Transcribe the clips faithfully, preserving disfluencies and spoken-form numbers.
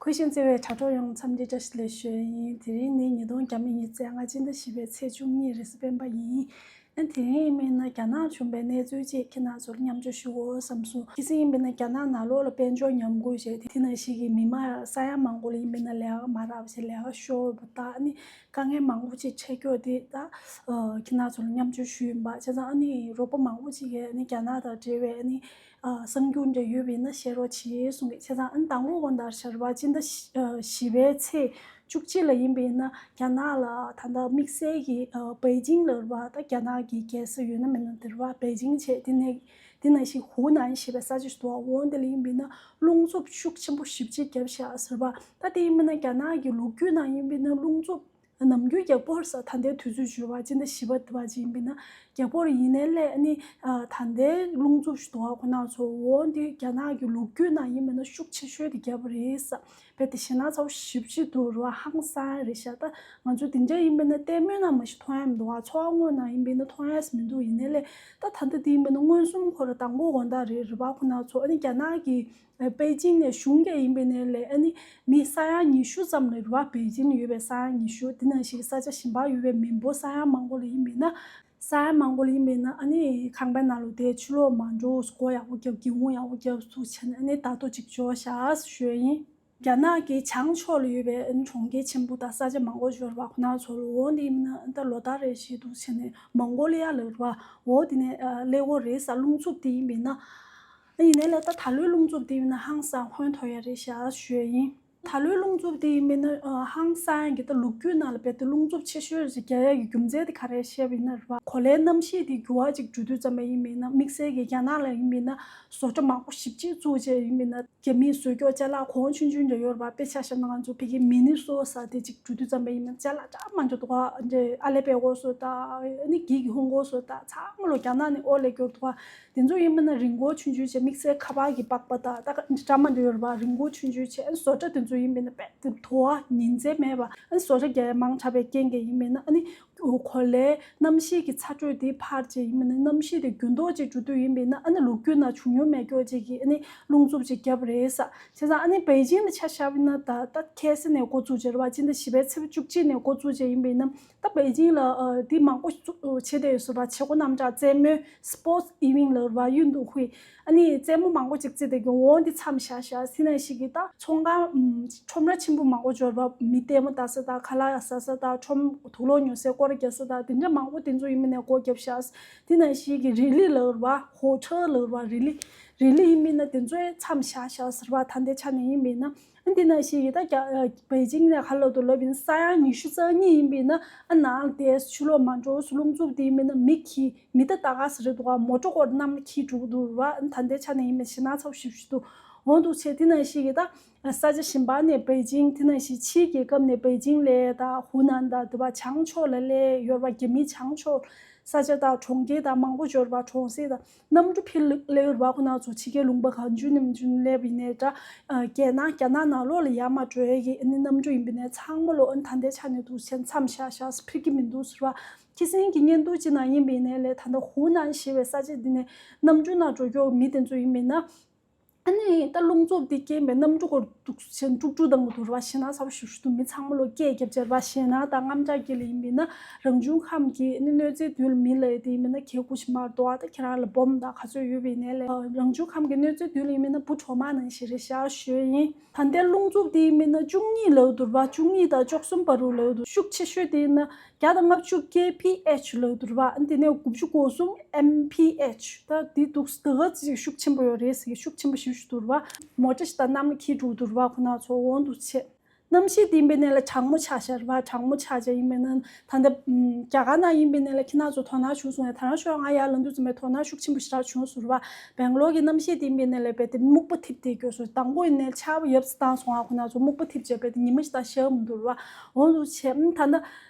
བཀྲ་ཤིས་བདེ་ལེགས། དྲ་གྲོགས་ཡོངས་འཚམས་འདྲི་བཀྲ་ཤིས་བདེ་ལེགས་ཞུ་ཡིན། དེ་རིང་ནི་ཉིས་སྟོང་ཉི་ཤུ་རྩ་ལྔ་སྤྱི་ཟླ་བཞི་པའི་ཚེས་བཅུ་གཉིས་རེས་གཟའ་སྤེན་པ་ཡིན། ཨ་དེ་རིང་ཡིན་མིན་ན་རྒྱ་ནག་བྱུང་བའི་གནས་ཚུལ་ཅིག་ཁྱེད་རྣམ་ཚོར་མཉམ་སྤྱོད་ཞུ་འོ་བསམ་སོང་། ཁ་སང་ཡིན་མིན་ན་རྒྱ་ནག་ནང་ལོགས་ལ་དཔལ་འབྱོར་ཉམས་རྒུད་བྱས་ཏེ་དེ་ནང་བཞིན་གྱི་མི་མང་ས་ཡ་མང་པོ་ལ་ཡིན་མིན་ན་ལས་ཀ་མ་རག་བྱས་ལས་ཀ་ཤོར་བ་དང་ཨ་ནི་དཀའ་ངལ་མང་པོ་ཅིག་འཕྲད་ཀྱོག་དེ་ད་ཁྱེད་རྣམ་ཚོར་མཉམ་སྤྱོད་ཞུ་ཡིན་པ། བྱས་ཙང་ཨ་ནི་རོགས་པ་མང་པོ་ཅིག་གིས་ཨ་ནི་རྒྱ་ནག་དང་འབྲེལ་བའི་ཨ་ནི་གསར་འགྱུར་འདྲ་ཡོད་པ་ཡིན་ན་བཤད་རོགས་གྱིས་གསུང་གི། བྱས་ཙང་ཨ་ནི་དང་པོ་དགོང་དག་ཞར་བ་སྤྱི་ཟླ་བཞི་པའི་ཚེས་བཅུ་གཅིག་ལ་ཡིན་པ་ཡིན་ན་རྒྱ་ནག་ལ་ད་ལྟ་དམིགས་བསལ་གྱི་པེ་ཅིང་ལ་རེད་བ། ད་རྒྱ་ནག་གི་རྒྱལ་ས་ཡོད་ན་མེད་ན་དེ་རེད་བ། པེ་ཅིང་བྱས་དེ་ནས་དེ་ནང་བཞིན་ཧུའུ་ནན་ཞེས་པའི་ས་ཆ་ཞིག་འདུག་བ། འོ་དེ་ལ་ཡིན་པ་ཡིན་ན་རླུང་འཚུབ་ཤུགས་ཆེན་པོ་ཞེ་པོ་ཅིག་བརྒྱབ་ཤག་ཟེར་བ། ད་དེ་ཡིན་པ་ཡིན་ན་རྒྱ་ནག་གི་ལོ་རྒྱུས་ནང་ཡིན་པ་ཡིན་ན་རླུང་འཚུབ་ནམ་རྒྱུན་རྒྱག་པོ་རེད་ས། ད་ལྟའི་དུས་ཚོད་བརྗོད་པ་སྤྱི་ཟླ་བཞི་པ་དེ་བ་ཅིག་ཡིན་པ་ཡིན་ན་རྒྱག་པོ་རེད། ཡིན་ནའི་ལས་ཨ་ནི་ད་ལྟའི་རླུང་འཚུབ་ཞིག་འདུག་བ། ཁོ་ན་ཚོ་འོ་འདི་རྒྱ་ནག་གི་ལོ་རྒྱུས་ནང་ཡིན་པ་ཡིན་ན་ཤུགས་ཆེ་ཤོས་དེ་བརྒྱབ་པ་རེད་ས། རྦད་དེ་ཞེད་སྣང་ཚ་པོ་ཞེ་པོ་ཅིག་འདུག་རེད་བ། ཧང་སང་རེད་ཤག་ད་ང་ཚོ་དེ་འདྲ་ཡིན་པ་ཡིན་ན་ལྟད་མོའི་ནང་མ་གཞི་མཐོང་ཡ་མི་འདུག་བ། འཚོ་བ་དངོས་ནང་ཡིན་པ་ཡིན་ན་མཐོང་ཡ་མི་འདུག་ཡིན་ནའི་ལས་ད་ད་ལྟ་དེ་ཡིན་པ་ཡིན་ན་མངོན་སུམ་ཁོ་ར་དང་པོ་དགོང་དག་རེད་རེད་བ། ཁོ་ན་ཚོ་ཨ་ནི་རྒྱ་ནག་གི་པེ་ཅིང་ནས་གཞུང་གིས་ཡིན་པའི་ནས་ལས་ཨ་ནི་མི་ས་ཡ་ཉི་ཤུ་ཙམ་ལ་རེད་བ། པེ་ཅིང་ལ་ཡོད་པའི་ས་ཡ་ཉི་ཤུ། དེ་ནང་བཞིན་ས་ཆ་གཞན་པར་ཡོད་པའི་མི་འབོར་ས་ཡ་མང་པོ་ལ་ཡིན་པས་ན། ས་ཡ་མང་པོ་ལ་ཡིན་པས་ན་ཨ་ནི་ཁང་པའི་ནང་ལ་བསྡད། ཕྱི་ལོགས་མ་འགྲོ། སྒོ་ཡག་པོ་བརྒྱབ། སྒེའུ་ཁུང་ཡག་པོ་བརྒྱབ་ཚུགས་བྱས་ནས་ཨ་ནི་ད་ལྟོ་ཅིག་འབྱོར་ཤག་ཞུ་ཡ་ཡིན། རྒྱ་ནག་གི་བྱང་ཕྱོགས་ལ་ཡོད་པའི་ཨ་ནི་གྲོང་ཁྱེར་ཆེན་པོ་དང་ས་ཆ་མང་པོ་འབྱོར་བ། ཁོ་ན་ཚོ་ལ་འོ་འདི་ཡིན་ན་ད་ལོ་ལྟར་རེ་བཞིན་འདུག་བྱས་ནས་མོང་གོ་ལི་ཡ་ལ་རེད་བ། འོ་དེ་ནས་ཨ་སླེབས་ཀྱི་རེད་ས། རླུང་འཚུབ་དེ་ཡིན་པས་ན། ཡིན་ནའི་ལས་ད་ད་ལོའི་རླུང་འཚུབ་དེ་ཡིན་ན་ཧང་སང་ཧོན་ཐོར་ཡ་རེད་ཤག་ཞུ་ཡ་ཡིན། ད་ལོའི་རླུང་འཚུབ་དེ་ཡིན་པས་ན་ཧང་སང་ཡ་གི་ད་ལོ་རྒྱུས་ནང་ལ་རྦད་དེ་རླུང་འཚུབ་ཆེ་ཤོས་ཅིག་རྒྱག་ཡ་གི་རྒྱུ་མཚན་དེ་ག་རེ་བཤད་པ་ཡིན་ན་རེད་བ། གོ་ལའི་གནམ་གཤིས་དེ་འགྱུར་བ་ཅིག་འགྲོ་དུས་ཙམ་པ་ཡིན་པས་ན་དམིགས་བསལ་གྱི་རྒྱ་ནག་ལ་ཡིན་པས་ན་བཟོ་གྲྭ་མང་པོ་ཞེ་པོ་ཅིག་བཙུགས་བྱས་ཡིན་པས་ན་རྒྱ་མིས་བཟོས་ཀྱོག་ཅ་ལག་གོང་ཆུང་ཆུང་འདྲ་ཡོད་རེད་བ། དཔེ་ཆ་བཞག་ན་ང་ཚོ་ཕ་གིའི་མི་ནི་སོ་ས་དེ་ཅིག་འགྲོ་དུས་ཙམ་པ་ཡིན་པས་ན་ཅ་ལག་འདྲ་མི་འདྲ་འདུག་ག་ཨ་ལེ་པད་ཀོ་སོ་དང་ཨ་ནི་གི་གི་ཧུང་ཀོ་སོ་དང་ཚང་མ་ལོ་རྒྱ་ནག་ནས་ཨོ་ལེ་ཀྱོག་འདུག་ག་དེ་ཚོ་ཡིན་པས་ན་རིན་གོང་ཆུང་ཆུང་བྱས། དམིགས་བསལ་ཁ་པར་གྱི་པགས་པ་དང་ད་ག་འདྲ་མི་འདྲ་ཡོད་རེད་བ། རིན་གོང་ཆུང་ཆུང་བྱས། ཨ་ནི་བཟོ་གྲྭ་དེ་ཚོ་ཡིན་པས་ན་རྦད་དེ་དུ་བ་ཉིན་མཚན་མེད་པ། ཨ་ནི་བཟོ་གྲྭ་རྒྱག་ཡ་མང་དྲགས་པའི་རྐྱེན་གྱིས་ཡིན་པས་ན་ཨ་ནི་གོ་ལའི་གནམ་གཤིས་ཀྱི་ཚ་དྲོད་དེ་འཕར་བྱས་ཡིན་པས་ན་གནམ་གཤིས་དེ་འགྱུར་ལྡོག་ཅིག་འགྲོ་དུས་ཡིན་པས་ན་ཨ་ནི་ལོ་རྒྱུས་ནང་བྱུང་མྱོང་མེད་ཀྱོག་ཅིག་གི་ཨ་ནི་རླུང་འཚུབ་ཅིག་བརྒྱབ་པ་རེད་ས། བྱས་ཙང་ཨ་ནི་པེ་ཅིང་ལ་ཆ་བཞག་པ་ཡིན་ན་ད་ད་ཁ་སང་ནས་འགོ་བཙུགས་བྱས་རེད་བ། སྤྱི་ཟླ་བཞི་པའི་ཚེས་པ་བཅུ་གཅིག་ནས་འགོ་བཙུགས་བྱས་ཡིན་པས་ན། ད་པེ་ཅིང་ལ་ཨ་འདི་མང་པོ་བཙུགས་བྱས་བསྡད་ཡོད་ཟེར་བ། བྱེད་སྒོ་རྣམ་གྲངས་རྩེད་མོའི་སི་པོར་ཊི་ཨི་ཝེན་ཊི་ལབ་པ་ཡུན་དུ་ཧུའེ། ཨ་ནི་རྩེད་མོ་མང་པོ་ཅིག་རྩེས་བསྡད་ཀྱི་འོང་འདི་མཚམས་བཞག་བཞག་དེ་ནང་བཞིན་གྱི་ད་ཚོང་ཁང་ཨམ་ཁྲོམ་ར་ཆེན་པོ་མང་པོ་འབྱོར་བ། མི་ལྟད་མོ་ལྟ་ས་དང་ཁ་ལག་ཟ་ས་དང་ཁྲོམ་དུག་ལོག་ཉོ་སའི་སྐོར་ར་རྒྱག་ས་དང་དེ་འདྲ་མང་པོ་དེ་ཚོ་ཡིན་མིན་ནས་སྒོ་བརྒྱབ་བཞག་དེ་ནང་བཞིན་གྱི་རི་ལི་ལབ་པ། ཧོ་ཁྲེལ་ལབ་པ། རི་ལི་རི་ལི་ཡིན་མིན་ན་དེ་ཚོའི་མཚམས་བཞག་བཞག་ཟེར་བ། ད་ལྟའི་ཆ་ནས་ཡིན་མིན་ན། ཨ་འདི་ནང་བཞིན་གྱི་ད་རྒྱ་པེ་ཅིང་ནས་ག་ལ་དུ་ལབ་ཡིན་ས་ཡ་ཉི་ཤུ་རྩ་གཉིས་ཡིན་པས་ན་ཨ་ནང་དེ་ཕྱི་ལོགས་མ་འགྲོ་སུ་རླུང་འཚུབ་དེ་ཡིན་པས་ན་མི་ཁྱི་མི་ད་ད་ག་ཟེར་རེད་འདུག་ག་མོ་ཊ་སྐོར་གནམ་ལ་ཁྱི་འགྲོ་གི་འདུག་ར། ད་ལྟའི་ཆ་ནས་ཡིན་པས་ཞེད་སྣང་ཚ་པོ་ཞེ་པོ་ཞིག་འདུག་འོང་འདུག་བྱས་དེ་ནང་བཞིན་གྱི་ད་ས་ཆ་གཞན་པ་ནས་པེ་ཅིང་དེ་ནང་བཞིན་ཕྱིའི་རྒྱལ་ཁབ་ནས་པེ་ཅིང་ལ་ད་ཧུ་ནན་ད་དུ་བ་བྱང་ཕྱོགས་ལ་ལས་ཡོད་པ་རྒྱ་མིའི་བྱང་ཕྱོགས་ས་ཆ་དང་གྲོང་ཁྱེར་དང་མང་པོ་འབྱོར་བ་གྲོང་གསེབ་དང་། གནམ་གྲུ་ཕྱིར་སླེབས་པ་ཁོ་ན་ཚོ་ཕྱི་རྒྱལ་ལུང་པ་གང་བྱུང་ནམ་བྱུང་སླེབས་པ་ཡིན་ནའི་འདྲ། རྒྱལ་ནང་རྒྱ་ནག་ནང་ལོགས་ལ་ཡར་མར་འགྲོ་ཡས་ཀྱི་ཨ་ནི་གནམ་གྲུ་ཡིན་པ་ནས་ཚང་མ་ལོ་ཨ་ནི་ད་ལྟའི་ཆ་ནས་འདུག་བྱས་མཚམས་བཞག་བཞག་འཕུར་གྱི་མི་འདུག་ཟེར་བ། ཁ་སང་གི་བརྙན་ཐུང་ཅིག་ནང་ཡིན་པ་ཡིན་ནའི་ལས་ད་ལྟ་ཧུ་ནན་ཞེས་པའི་ས་ཆ་འདི་ནས་གནམ་གྲུ་ནང་འགྲོ་རྒྱུ་མི་དེ་ཚོ་ཡིན་པ་ཡིན་ན། ཨ་ནི་ད་རླུང་འཚུབ་འདི་རྐྱེན་པས་གནམ་གྲུ་སྐོར་འདུག་ཟེར་དཀྲུག་དཀྲུག་བཏང་གི་འདུག་ར་བ། ཞེད་སྣང་ཚ་པོ་ཞེ་པོ་ཞིག་འདུག་མི་ཚང་མ་ལོ་སྐད་རྒྱབ་བྱས་ར་བ། ཞེད་སྣང་དང་དངངས་སྐྲག་སྐྱེ་ལ་ཡིན་པས་ན་རང་བྱུང་ཁམས་ཀྱི་ཨ་ནི་གནོད་འཚེ་དུས་ལ་མི་ལ་ཡི་དེ་ཡིན་པས་ན་གལ་ཁུ་ཞིག་མར་འདུག་ཨ་ད་ཁྱེད་རང་ལ་སྦོམ་དང་ག་ཚོད་ཡོད་པ་ཡིན་ནའི་ལས་རང་བྱུང་ཁམས་ཀྱི་གནོད་འཚེ་དུས་ལ་ཡིན་པས་ན་བུ་གྲོག་མ་ནང་བཞིན་རེད་ཤག་ཞུ་ཡ་ཡིན། ད་ལྟའི་རླུང་འཚུབ་དེ་ཡིན་པས་ན་བཅུ་གཉིས་ལབ་འདུག་ར་བ། བཅུ་གཉིས་དང་བཅུ་གསུམ་བར་དུ་ལབ་འདུག་ཤུགས་ཆེ་ཤོས་དེ་ཡིན་ན་བརྒྱ་དང་ལྔ་བཅུ་ཀེ་ཕི་ཨེཆ་ལབ་འདུག་ར་བ། ཨ་ནི་དེ་ནས་དགུ་བཅུ་གོ་གསུམ་ཨེམ་ཕི་ཨེཆ། ད་འདི་འདུག་ད་ག་ཅིག་ཤུགས་ཆེན་པོ་ཡོད་རེད་ཟེར་གི་ཤུགས་ཆེན་པོ་ཞེ་པོ་ཞིག་འདུག་ར་བ། མོ་ཊ་ཞིག་ད་གནམ་ལ་འཁྱེར་འགྲོ་འདུག་ར་བ། ཁོ་ན་ཚོ་འོང་འདུག་བྱས། གནམ་གཤིས་དེ་ཡིན་པས་ན་ལ་གྲང་མོ་ཆགས་ཤག་ར་བ། གྲང་མོ་ཆགས་བྱས་ཡིན་པས་ན་ད་ལྟ་ཨམ་རྒྱ་གར་ནང་ཡིན་པས་ན་ལ་ཁྱེད་རང་ཚོ་དོ་སྣང་བྱུང་སོང་ཡ། ད་རང་ཤོག་ང་ཡར་ལངས་དུས་ཙམ་པའི་དོ་སྣང་ཤུགས་ཆེན་པོ་ཞེ་དྲག་བྱུང་སོང་ར་བ། སྦེང་ལོར་གྱི་གནམ་གཤིས་དེ་ཡིན་པས་ན་ལ་རྦད་དེ་སྨུག་པ་འཐིབས་བསྡད་ཀྱོག་སོང་། དང་པོ་ཡིན་ནའི་ཆར་པ་ཡབ་སེ་བཏང་སོང་ཨ། ཁོ་ན་ཚོ་སྨུག་པ་འཐིབས་བྱས་རྦད་དེ་ཉི་མ་ཞིག་ད་ཤར་མི་འདུག་ར་བ། འོང་འདུག་བྱས་ཨམ་ད་ལྟ།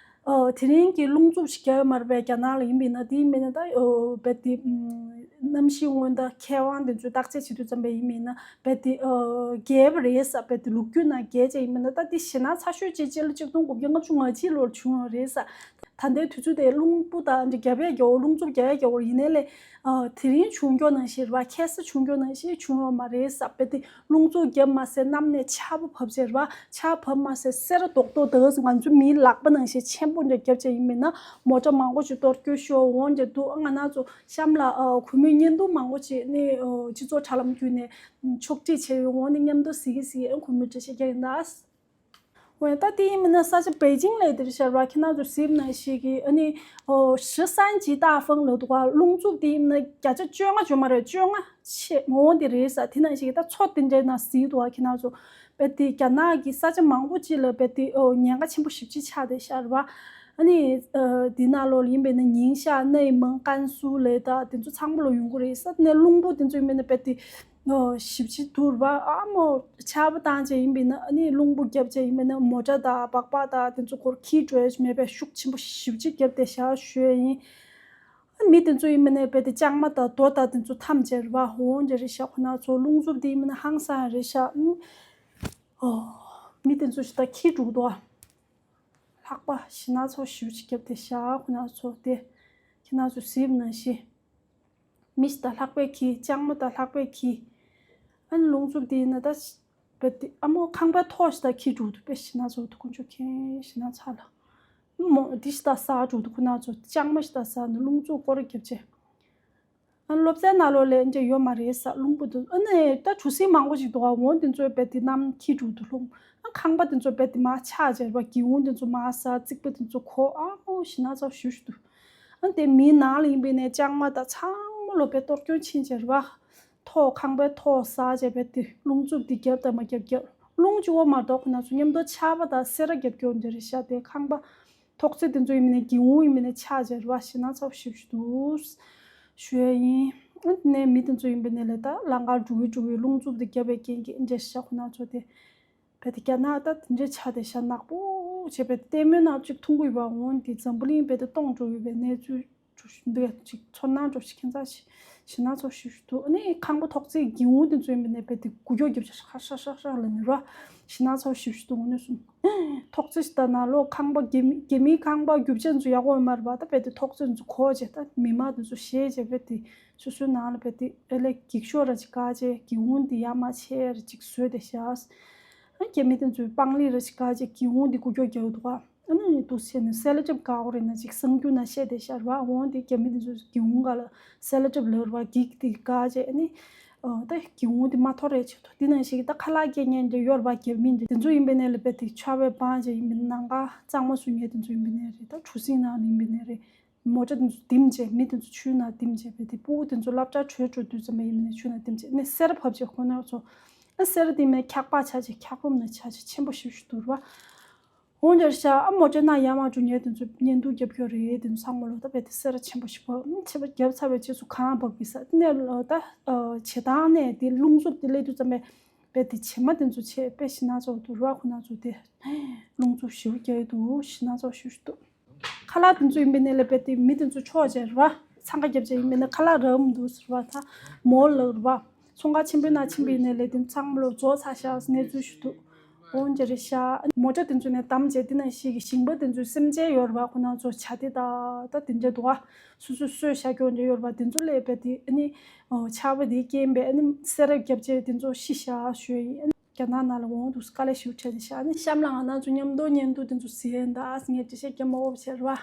ཨོ་དེ་རིང་གི་རླུང་འཚུབ་ཞིག་རྒྱག་ཡོད་མ་རེད་པས་རྒྱ་ནག་ལ་ཡིན་པས་ན། དེ་ཡིན་པས་ན་ད་ཨོ་རྦད་དེ་ཨམ་གནམ་གཤིས་སྔོན་བརྡ་མཁས་དབང་དེ་ཚོས་བརྟག་དཔྱད་བྱེད་དུས་ཙམ་པ་ཡིན་པས་ན་རྦད་དེ་ཨོ་རྒྱས་པ་རེད་ས། རྦད་དེ་ལོ་རྒྱུས་ནང་རྒྱས་བྱས་ཡིན་པས་ན་ད་དེ་ཞེད་སྣང་ཚ་ཤོས་ཅིག་སྤྱི་ལོ་གཅིག་སྟོང་དགུ་བརྒྱ་ལྔ་བཅུ་ང་གཅིག་ལོར་བྱུང་བ་རེད་ས། ད་ལྟའི་དུས་ཚོད་དེ་རླུང་བུ་དང་འདི་རྒྱབ་ཡས་རྒྱབ་རླུང་འཚུབ་རྒྱག་ཡས་རྒྱབ་ཡིན་ནའི་ལས། ཨ། དེ་རིང་བྱུང་མགྱོགས་ནང་བཞིན་རེད་བ། ཁ་སང་བྱུང་མགྱོགས་ནང་བཞིན་བྱུང་ཡོད་མ་རེད་ས། དཔེ་དེ་རླུང་འཚུབ་བརྒྱབ་མ་ཟད་གནམ་ནས་ཆར་པ་བབས་བྱས་རེད་བ། ཆར་བབས་མ་ཟད་སེར་རྡོག་རྡོག་ད་ང་ཚོ་མིའི་ལག་པ་ནང་བཞིན་ཆེན་པོ་འདྲ་བརྒྱབ་བྱས་ཡིན་མིན་ན་མོ་ཊ་མང་པོ་ཞིག་གཏོར་སྐྱོན་ཤོར་འོང་བྱས་འདུག་ང་རང་ཚོ་གཤམ་ལ་ཨ་གུས་མོས་བརྙན་ཐུང་མང་པོ་ཅིག་ནི་ཨ་སྤྱི་ཚོགས་དྲ་ལམ་བརྒྱུད་ནས་ཕྱོགས་སྒྲིག་བྱས་ཡོད། འོང་ནི་མཉམ་དུ་གཟིགས་གི་གཟིགས། ཨ་གུས་མོས་འགྲེལ་བཤད་རྒྱག་གི་ཡིན་ད། འོ་ད་དེ་ཡིན་མིན་ན་ས་ཆ་པེ་ཅིང་ལ་དེར་ཤར་བ་ཁྱེད་རང་ཚོ་གཟིགས་ནང་ཞིག་གི་ཨ་ནི་ཨོ་ཧྲི་སན་ཇི་ཏཱ་ཧྥང་ལབ་འདུག་ག་རླུང་འཚུབ་དེ་ཡིན་མིན་ན་བརྒྱ་ཆ་བཅོ་ལྔ་བཅོ་མ་རེད། བཅོ་ལྔ་ཆེ་མོ་དེ་རེད་ས། དེ་ནང་ཞིག་གི་ད་མཚོ་དེ་འདྲའི་ནང་གཟིགས་འདུག་ག་ཁྱེད་རང་ཚོ་དཔེ་དེ་རྒྱ་ནག་གི་ས་ཆ་མང་པོ་ཅིག་ལ་དཔེ་དེ་ཨོ་ཉེན་ཁ་ཆེན་པོ་ཞེ་པོ་ཅིག་ཆགས་བསྡད་ཤར་བ། ཨ་ནི་ཨ་དེ་ནང་ལོགས་ལ་ཡིན་པས་ན་ཉིང་ཤ་ནེ་མང་ཀན་སུའུ་ལ་ད་དེ་ཚོ་ཚང་མ་ལོ་ཡོང་གི་རེད་ས། དེ་ནས་རླུང་བུ་དེ་ཚོ་ཡིན་པས་ན་དཔེ་དེ། ཨོ་ཞེ་པོ་ཅིག་འདུག་རེད་བ། ཨ་མོ་ཆར་པ་བཏང་བྱས་ཡིན་པས་ན་ཨ་ནི་རླུང་བུ་བརྒྱབ་བྱས་ཡིན་པས་ན་མོ་ཊ་དང་སྦག་སྦག་དང་དེ་ཚོ་སྐོར་འཁྱེར་འགྲོ་ཡ་མེད་པའི་ཤུགས་ཆེན་པོ་ཞེ་པོ་ཅིག་བརྒྱབ་བསྡད་ཤག་ཞུ་ཡ་ཡིན། ཨ་མི་དེ་ཚོ་ཡིན་པས་ན་རྦད་དེ་ལྕང་མ་དང་རྡོ་དང་དེ་ཚོ་འཐམ་བྱས་རེད་བ། འོང་བྱས་རེད་ཤག་ཁོ་ན་ཚོ་རླུང་འཚུབ་དེ་ཡིན་པས་ན་ཧང་སང་རེད་ཤག་ཨོ་མི་དེ་ཚོ་ཞིག་ད་འཁྱེར་འགྲོ་གི་འདུག་ལྷགས་པ་ཞེ་ན་ཚ་ཞེ་པོ་ཅིག་བརྒྱབ་བསྡད་ཤག་ཁོ་ན་ཚོ་དེ་ཁྱེད་རང་ཚོ་གཟིགས་ནང་བཞིན། མི་ཞིག་དང་ལྷགས་པས་ཁྱི། ལྕང་མ་དང་ལྷགས་པས་ཁྱི། ཨ་ནི་རླུང་འཚུབ་དེ་ཡིན་ན་ད་ཤ་དཔེ་དེ་ཨ་མོ་ཁང་པའི་ཐོག་ཞིག་དང་ཁྱི་འགྲོ་འདུག་དཔེ་ཞེ་ན་ཚ་འདུག་དཀོན་མཆོག་མཁྱེན། ཞེ་ན་ཚ་ལ་མོ་འདི་ཞིག་དང་ཟ་འགྲོ་འདུག་ཁོ་ན་ཚོ་ལྕང་མ་ཞིག་དང་ཟ་ནས་རླུང་འཚུབ་སྐོར་ར་བརྒྱབ་བྱས། ཨ་ནི་སློབ་ཚན་ནང་ལོགས་ལ་འདྲ་ཡོད་མ་རེད་ས། རླུང་བུ་འདུག་ཨ་ནི་ད་གྲུ་གཟིངས་མང་པོ་ཞིག་འདུག་ཨ་འོང་དེ་ཚོའི་དཔེ་དེ་གནམ་འཁྱེར་འགྲོ་འདུག་རླུང་ཨ་ཁང་པ་དེ་ཚོ་དཔེ་དེ་མར་ཆག་བྱས་རེད་བ། སྒེའུ་ཁུང་དེ་ཚོ་མར་ཟག་རྩིག་པ་དེ་ཚོ་གོག་ཨ་མོ་ཞེ་ན་ཚ་ཞེ་པོ་ཅིག་འདུག་ཨ་དེ་མིའི་ནང་ལ་ཡིན་པས་ནས་ལྕང་མ་དང་ཚང་མ་ལོ་དཔེ་གཏོར་སྐྱོན་ཕྱིན་བྱས་རེད་བ། ཐོག་ཁང་པའི་ཐོག་ཟག་བྱས་དཔེ་དེ་རླུང་འཚུབ་དེ་བརྒྱབ་དང་མ་བརྒྱབ་བརྒྱབ། རླུང་གཅིག་པོ་མ་གཏོགས་ཁོ་ན་ཚོ་མཉམ་དུ་ཆར་པ་དང་སེར་བ་བརྒྱབ་སྐྱོན་དེ་རེད་ཤག་དེ་ཁང་པ་ཐོག་བརྩེགས་དེ་ཚོ་ཡིན་པས་ནས་སྒེའུ་ཁུང་ཡིན་པས་ནས་ཆག་བྱས་རེད་བ། ཞེ་ན་ཚ་ཞེ་པོ་ཅིག་འདུག་ཞུ་ཡ་ཡིན། ཨ་ནས་མི་དེ་ཚོ་ཡིན་པས་ནས་ལས་ད་ལམ་ཁར་འགྲོ་གི་འགྲོ་གི་རླུང་འཚུབ་དེ་བརྒྱབ་པའི་རྐྱེན་གྱིས་འདྲ་ཤག་ཁོ་ན་ཚོ་དེ། བས་དེ་རྒྱ་ནག་ད་དེ་འདྲའི་ཆ་དེ་ཤ་ནག་པོ་བྱས་པས་ལྟད་མོའི་ནང་གཅིག་མཐོང་གི་ཡོད་པ། འོང་དེ་འཛམ་བུ་གླིང་བས་དེ་སྟོང་འགྲོ་ཡོད་པའི་གནས་ཚུལ་འདི་གཅིག་ཚོར་སྣང་འགྲོ་ཞིག་ཁྱད་མཚར་ཞིག་ཞེ་ན་ཚ་ཞེ་པོ་ཅིག་འདུག་ཨ་ནི་ཁང་པ་ཐོག་བརྩེགས་སྒེའུ་ཁུང་དེ་ཚོ་ཡིན་པས་ནས་བས་དེ་འགུལ་སྐྱོད་རྒྱབ་ཤག་ཤག་ཤག་ཤག་ལ་ནི་ར་ཞེ་ན་ཚ་ཞེ་པོ་ཅིག་འདུག་འོང་ནས་སོང་། ཐོག་བརྩེགས་ཤིག་ད་ནང་ལོགས་ཁང་པ་རྒྱ་མི་རྒྱ་མིའི་ཁང་པ་རྒྱུ་ཆ་ཚོ་ཡག་པོ་མ་རེད་པ། ད་བས་དེ་ཐོག་བརྩེགས་ཚོ་གོག་བྱས་ད་མི་མང་དེ་ཚོ་ཞེད་བྱས་བས་དེ། སོ་སོའི་ནང་ལ་བས་དེ་ཨེ་ལས་འགྱིག་ཤོག་ར་ཅིག་བཀག་བྱས་སྒེའུ་ཁུང་དེ་ཡར་མར་ཕྱེ་ར་ཅིག་བཟོས་བསྡད་ཤག་ཨ་རྒྱ་མི་དེ་ཚོས་སྤང་ལེབ་ར་ཅིག་བཀག་བྱས་སྒེའུ་ཁུང་དེ་འགུལ་སྐྱོད་རྒྱག་གི་འདུག་ག་ཨ་ནི་འདུག་སེ་བྱས་ནས་སེ་ལོ་ཊེབ་བཀག་དགོས་རེད་ན་ཅིག་གསང་རྒྱུ་ན་བཤད་བསྡད་ཤག་རེད་བ། འོང་དེ་རྒྱ་མི་དེ་ཚོས་སྒེའུ་ཁུང་སྒང་ལ་སེ་ལོ་ཊེབ་ལབ་རེད་བ། འགྱིག་དེ་བཀག་བྱས་ཨ་ནི་ཨ་ད་སྒེའུ་ཁུང་དེ་མ་འཐོར་ར་ཆེད་དུ་དེ་ནང་བཞིན་གྱི་ད་ཁ་ལག་སྐྱེལ་མཁན་དེ་ཡོད་རེད་བ། རྒྱ་མི་དེ་དེ་ཚོ་ཡིན་པས་ནས་ལ་བས་དེ་ཆར་པས་སྦངས་བྱས་ཡིན་པས་ནང་ཁ་གཙང་མ་བཟོ་མཁན་དེ་ཚོ་ཡིན་པས་ནས་རེད། ད་གྲུ་གཟིངས་ནང་ལ་ཡིན་པས་ནས་རེད། མོ་ཊ་དེ་ཚོ་འདེམས་བྱས་མི་དེ་ཚོ་ཆུའི་ནང་འདེམས་བྱས་བས་དེ་སྤུ་གུ་དེ་ཚོ་སློབ་གྲྭ་བྲོས་འགྲོ་དུས་ཙམ་པ་ཡིན་ནས་ཆུ་ནང་འདེམས་བྱས་ནས་སེར་བབས་བྱས་ཁོ་ན་ཚོ་ཨ་སེར་དེ་མིན་འཁྱག་པ་ཆགས་བྱས་འཁྱག་རོམ་ནང་ཆགས་བྱས་ཆེན་པོ་ཞེ་པོ་ཞིག་འདུག་ར། འོང་འདིར་ཤ་ཨ་མོ་ཊ་ནང་ཡར་མར་འགྲོ་མཁན་དེ་ཚོ་བརྙན་ཐུང་རྒྱབ་སྐྱོར་རེད། དེ་ཚོ་ཚང་མ་ལོ་ད་བས་དེ་སེར་ཆེན་པོ་ཞིག་བབས་ཆེན་པོ་རྒྱབ་ཚར་བའི་རྗེས་སུ་གངས་བབས་ཀྱི་ས་དེ་ནས་ལོ་ད་བྱེ་ཐང་ནས་དེ་རླུང་འཚུབ་དེ་སླེབས་དུས་ཙམ་པས་བས་དེ་བྱེ་མ་དེ་ཚོ་ཆེ་དཔེ་ཞེ་ན་ཚ་འདུག་ར། ཁོ་ན་ཚོ་དེ་རླུང་འཚུབ་ཞེ་པོ་རྒྱག་གི་འདུག་ཞེ་ན་ཚ་ཞེ་པོ་ཞིག་འདུག་ཁ་ལག་དེ་ཚོ་ཡིན་པས་ནས་ལས་པས་དེ་མི་དེ་ཚོ་ཕྱོགས་བྱས་རེད་བ། འཚང་ཁ་རྒྱབ་བྱས་ཡིན་པས་ནས་ཁ་ལག་རག་མི་འདུག་ཟེར་བ་ད་མོལ་ལབ་རེད་བ། ཚོང་ཁང་ཆེན་པོའི་ནང་ཕྱིན་པ་ཡིན་ནས་ལས་དེ་ཚང་མ་ལོ་རྫོགས་ཚར་ཤག་གནས་ཚུལ་ཞིག་འདུག་འོང་འདི་རེད་ཤག་མོ་ཊ་དེ་ཚོ་ནས་བསྡམས་བྱས་དེ་ནང་བཞིན་གྱི་ཞིང་པ་དེ་ཚོའི་སེམས་ཅན་ཡོད་རེད་བ། ཁོ་ན་ཚོ་བྱ་དེ་ད་ད་དེ་འདྲ་འདུག་བ། སོ་སོས་གསོས་བཞག་རྒྱུ་འདྲ་ཡོད་རེད་བ། དེ་ཚོ་ལས་པས་དེ་ཨ་ནི་ཆར་པ་དེའི་རྐྱེན་པས་ཨ་ནི་སེར་བ་བརྒྱབ་བྱས་དེ་ཚོ་ཤི་ཤག་ཞུ་ཡ་ཡིན། རྒྱ་ནག་ནང་ལ་འོང་འདུག་དཀའ་ལས་ཞེ་པོ་འཕྲད་བྱས་ཤག་ཨ་ནི་གཤམ་ལ་ང་རང་ཚོ་མཉམ་དུ་བརྙན་ཐུང་དེ་ཚོ་གཟིགས་ཡིན་ད། ཨ་ངས་འགྲེལ་བཤད་རྒྱབ་མ་འོབ་བྱས་རེད་བ།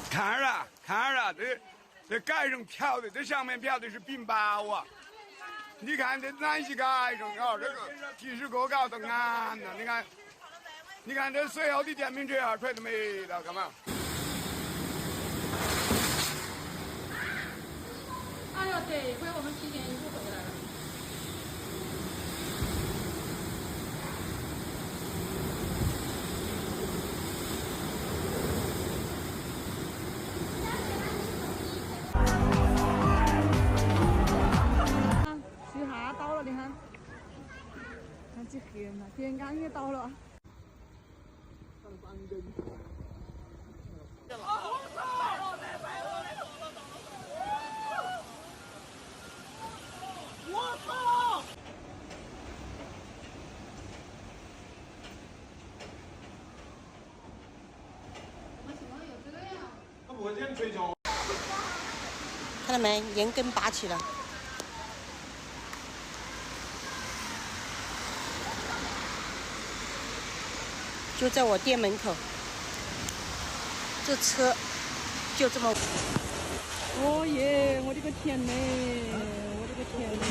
看着，看着，这，这盖上飘的，这上面飘的是冰雹啊！你看这南极盖上啊，这个地势可高的啊，你看。你看这水好的店名这样，摔都没了，干嘛？哎呦，对，一会儿我们提前一步回来了。啊，其实还到了，你看，看这黑嘛，天刚也到了。 看到没？人跟拔起了，就在我店门口，这车就这么。哦耶！我的个天呐，我的个天呐！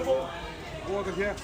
Go over here.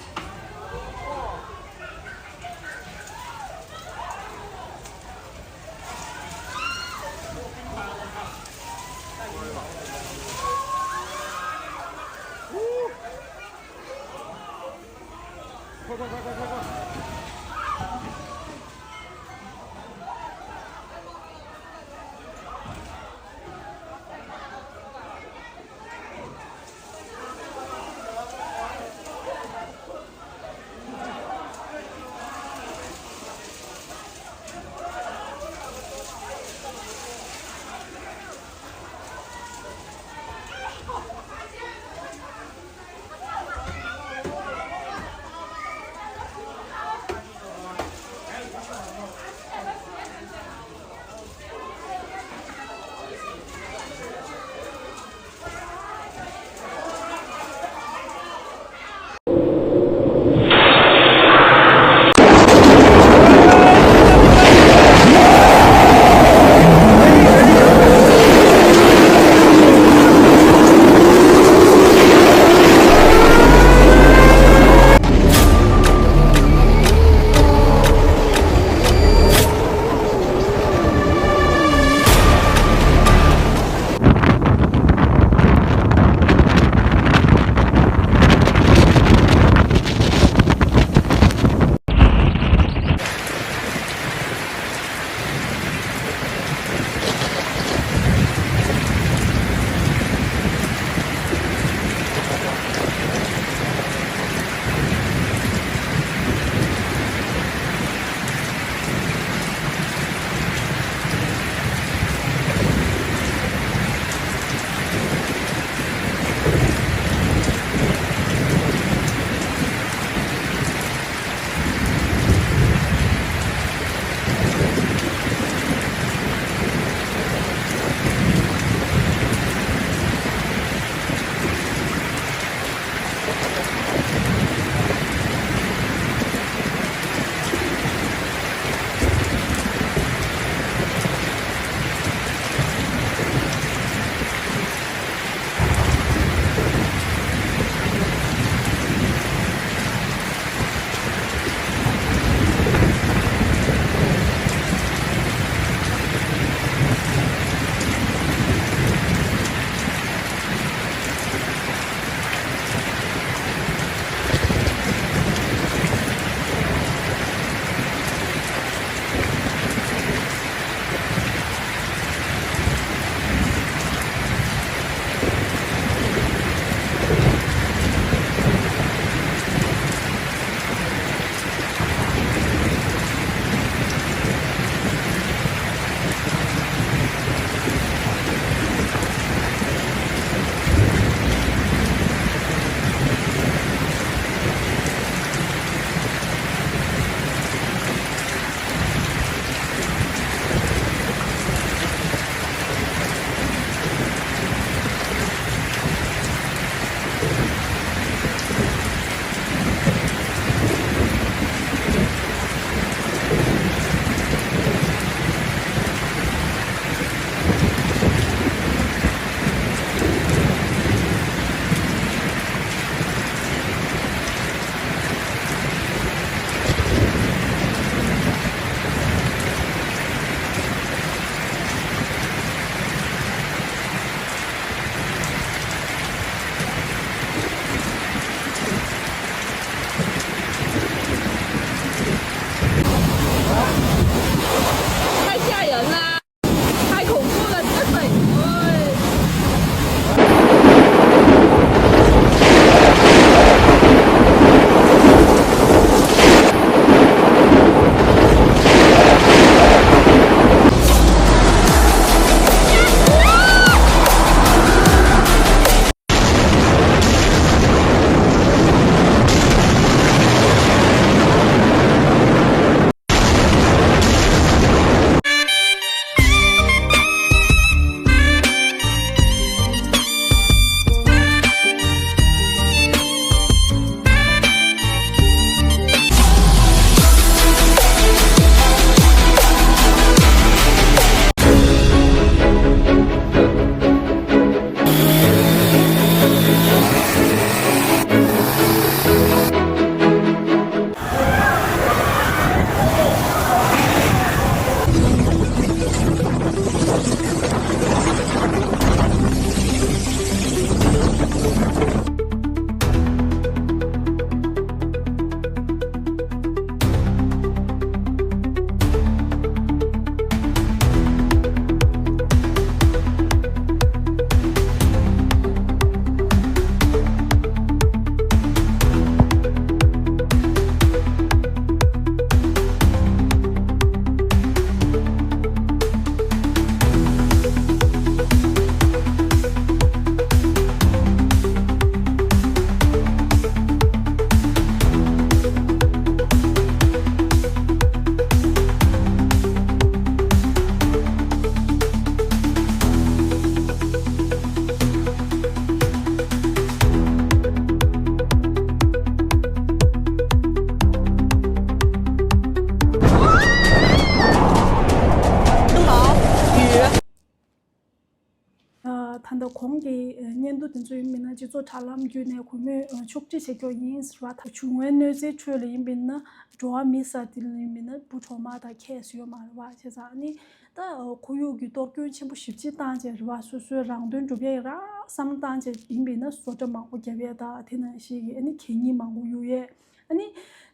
ད་ལྟ་གོང་གི་སྙན་ཐོ་དེ་ཚོ་ཡིན་མིན་ན་སྤྱི་ཚོགས་དྲ་ལམ་བརྒྱུད་ནས་གུས་མོས་ཕྱོགས་སྒྲིག་བྱེད་ཀྱོག་ཡིན་ཟེར་བ། ད་བྱུང་བའི་གནོད་འཚེའི་ཁྲོད་ལ་ཡིན་མིན་ན་འགྲོ་བ་མི་ས་དེ་ལ་ཡིན་མིན་ན་བུ་གྲོགས་མ་དང་ཁྱད་ཡོད་མ་རེད་བ། བྱས་ཙང་ཨ་ནི་ད་ཁོར་ཡུག་གི་གཏོར་སྐྱོན་ཆེན་པོ་ཞེ་པོ་ཅིག་བཏང་བྱས་རེད་བ། སོ་སོའི་རང་དོན་སྒྲུབ་ཡས་རག་བསམ་བཏང་བྱས་ཡིན་པས་ན་བཟོ་གྲྭ་མང་པོ་བརྒྱབ་ཡས་དང་དེ་ནང་བཞིན་གྱི་ཨ་ནི་གད་སྙིགས་མང་པོ་གཡུག་ཡས། ཨ་ནི་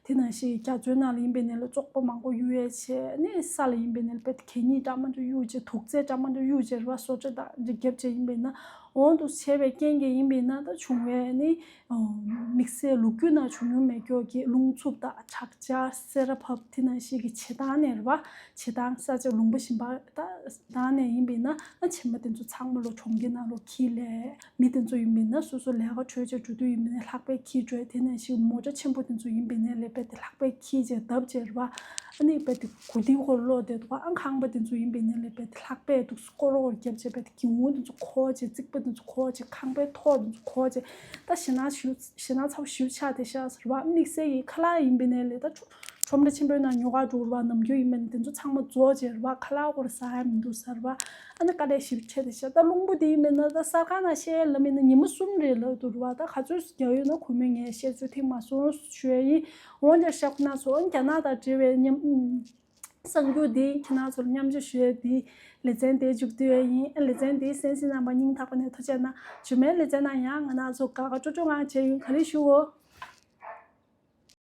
དེ་ནང་བཞིན་རྒྱ་མཚོའི་ནང་ལ་ཡིན་པས་ན་ལ་བཙོག་པ་མང་པོ་གཡུག་ཡས་བྱས། ཨ་ནི་ས་ལ་ཡིན་པས་ན་ལ་དཔེ་གད་སྙིགས་འདྲ་མི་འདྲ་གཡུག་བྱས། དུག་རྫས་འདྲ་མི་འདྲ་གཡུག་བྱས་རེད་བ། བཟོ་གྲྭ་དང་འདི་བརྒྱབ་བྱས་ཡིན་པས་ན། འོང་དུ་བྱས་པའི་རྐྱེན་གྱིས་ཡིན་པས་ན་ད་བྱུང་བའི་ནི་དམིགས་བསལ་ལོ་རྒྱུས་ནང་བྱུང་མྱོང་མེད་ཀྱོག་གི་རླུང་འཚུབ་དང་དྲག་ཆར་སེར་བབས་དེ་ནང་བཞིན་གྱི་བྱེ་ཐང་ནས་རེད་བ། བྱེ་ཐང་ས་ཆ་ལུང་པ་གཞན་པ་ད་ཐང་ནས་ཡིན་པས་ན་ཨ་ཆེན་པོ་དེ་ཚོ་ཚང་མ་ལོ་གྲོང་ཁྱེར་ནང་ལོ་འཁྱེར་ལས། མི་དེ་ཚོ་ཡིན་པས་ན་སོ་སོ་ལས་ཀ་གྲོལ་བྱས་འགྲོ་དུས་ཡིན་པས་ན་ལྷགས་པས་འཁྱེར་འགྲོ། དེ་ནང་བཞིན་མོ་ཊ་ཆེན་པོ་དེ་ཚོ་ཡིན་པས་ན་ལས་དཔེ་དེ་ལྷགས་པས་འཁྱེར་བྱས་བརྡབ་བྱས་རེད་བ། ཨ་ནི་དཔེ་དེ་གོ་དེ་ཧོར་ལོག་དེ་འདུག་ཨ་ཁང་པ་དེ་ཚོ་ཡིན་པས་ན་ལས་དཔེ་དེ་ལྷགས་པས་འདུག་སྐོར་རོགས་རྒྱབ་བྱས་དཔེ་དེ་གི་འོང་དེ་ཚོ་འཁོར་བྱས། རྩིག་པ་དེ་ཚོ་འཁོར་བྱས། ཁང་པའི་ཐོག་དེ་ཚོ་འཁོར་བྱས། ད་ཞེ་ན་ཞུ་ཞེ་ན་ཚ་པོ་ཞེ་པོ་ཆགས་བསྡད་ཤག་ཟེར་བ། དམིགས་བསལ་གྱི་ཁ་ལག་ཡིན་པས་ན་ལས་ད་ཁྲོམ་ཁྲོམ་ར་ཆེན་པོའི་ནང་ཉོ་ག་འགྲོ་རེད་བ། ནམ་རྒྱུན་ཡིན་པས་ན་དེ་ཚོ་ཚང་མ་རྫོགས་བྱས་རེད་བ། ཁ་ལག་སྐོར་ཟ་ཡ་མི་འདུག་ཟེར་བ། ཨ་ནི་དཀའ་ལས་ཞེ་པོ་འཕྲད་བསྡད་ཤག་ད་རླུང་བུ་དེ་ཡིན་པས་ན་ད་གསར་ཁང་ནང་བཤད་ལབ་མིན་ན་ཉི་མ་གསུམ་རེད་ལབ་འདུག་རེད་བ། ད་ག་ཚོད་རྒྱག་ཡོད་ན་གུས་མོས་ངས་བཤད་ཚོད་ཐིག་མ་སོང་ཞུ་ཡ་ཡིན། འོན་ཀྱང་ཤག་ཁོ་ན་ཚོ་རྒྱ་ནག་དང་འབྲེལ་བའི་མཉམ་གསར་འགྱུར་འདི་ཁྱེད་རང་ཚོར་མཉམ་སྤྱོད་ཞུ་ཡས་འདི་ལེ་ཚན་དེ་མཇུག་བསྡུ་ཡས་ཡིན། ལེ་ཚན་འདི་གསན་གཟིགས་གནང་བ་སྙིང་ཐག་པ་ནས་ཐུགས་རྗེ་གནང་། རྗེས་མའི་ལེ་ཚན་ནང་ཡང་ང་རང་ཚོ་དགའ་དགའ་སྤྲོ་སྤྲོ་ངང་མཇལ་ཡོང་། ག་རེ་ཞུའོ།